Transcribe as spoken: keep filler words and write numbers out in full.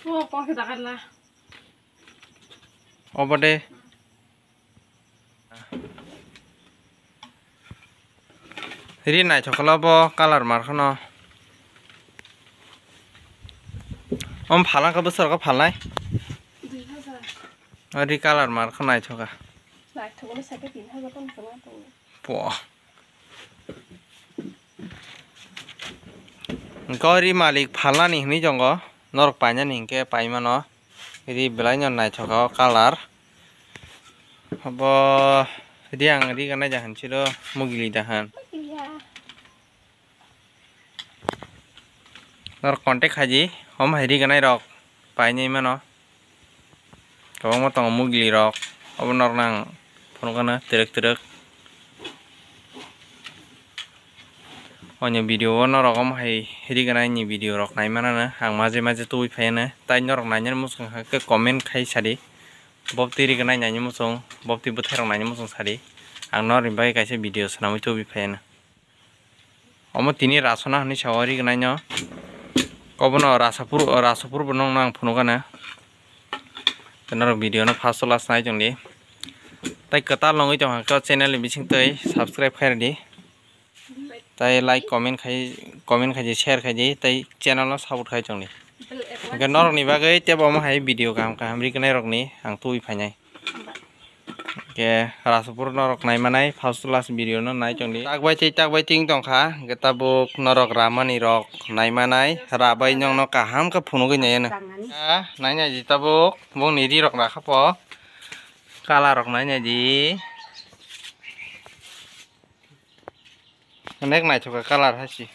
O, kok khe dakarla. Obo de. Ri naithok khe bo colour mar kheno. Om phalna khe bwswk khe phalnai? Dui hajar. O ri colour mar khe naithok kha. Naithok le saka tin hajar tong tongo. Po. Gori malik phalnani hinwi tongo, norok painani hinkhe paimano. Ri belaino naithoka o colour. Obo ri ang ri gana jahan siro mugili dahan. Norok contact khaidi, hom hai ri ganai rok painai mano. Kwbangma tongo mugili rok, obo norok nang phunukgana twrwk twrwk. Oini video o norok omo hai ri ganai ni video rok nai manana ang maje maje tubui phaiana, tai norok nainani muchung khe comment khai sadi, bobtwi ri ganai naini muchung, bobtwi bwthai rok naini muchung sadi, ang norokni bagwi kaisa video swnamwi tubui phaiana. Omo tini rasona hinwi sao ri ganaino. Obono rasapur, rasapur bo nokno ang phunukgana. Tei norok video no first to last nai chongdi. Tai kwtal nongwi tongkha khe channel ni bising twi subscribe khairwdi. Tai like, comment khai, comment khaidi, share khaidi, tai channel no support khai chongdi. Hwnkhe norokni bagwi teibo omo hai video kaham kaham ri ganairokni ang tubui phainai. Hwnkhe Rasapur norok naimanai first to last video no nai chongdi. Takbai tei takbai ting tongkha, hwnkhe tabuk norok ramani rok naimanai, rabai nokno kaham khe phunugwi naiano. Ah, nainai di tabuk, bongni ri rok rakha po, kala rok nainai di. Onek naithok kha colour hai se.